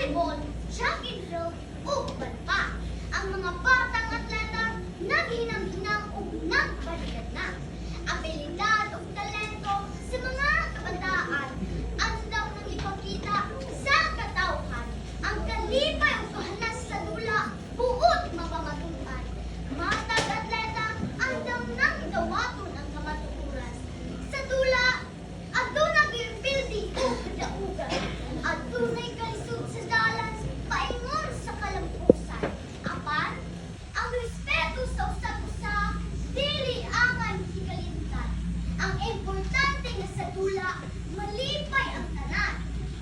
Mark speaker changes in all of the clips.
Speaker 1: Volleyball, track and field, ug uban pa. Ang mga batang atleta naghinam-hinam ug nagbaligad na. Abilidad ug talento sa mga kabataan andam nang ipakita sa katawhan. Ang kalipay ug kahanas sa dula buot mapamatuan. Matag atleta andam nang dawaton ang kamatuoran. Sa dula, aduna gipildi ug kadaugan. Adunay kalisod sa dalan paingon sa kalampusan. Apan, ang respeto sa usag-usa dili angay hikalimtan. Ang importante nga sa dula, malipay ang tanan.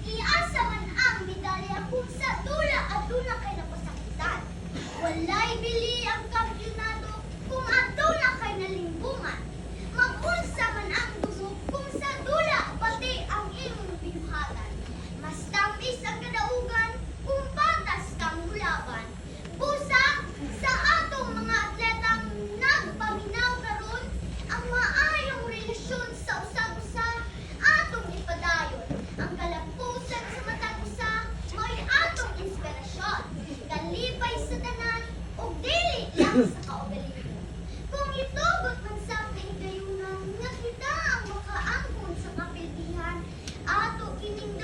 Speaker 1: Iasa man ang medalya kung sa dula aduna kay napasakitan. Walay bili ang kampyonato kung aduna kay nalimbungan. Mag-unsa man ang dungog kung sa dula pati ang imong binuhatan. Mas tamis ang kadaugan kung patas kang mulaban. Busa sa atong mga atletang nagpaminaw karon, ang maayong relasyon sa usag-usa atong ipadayon. Ang kalampusan sa matag usa mao'y atong inspirasyon. Kalipay sa tanan ug dili lang sa kaugalingon. Kung itugot man sa kahigayunan nga kita ang makaangkon sa kapildihan, ato kining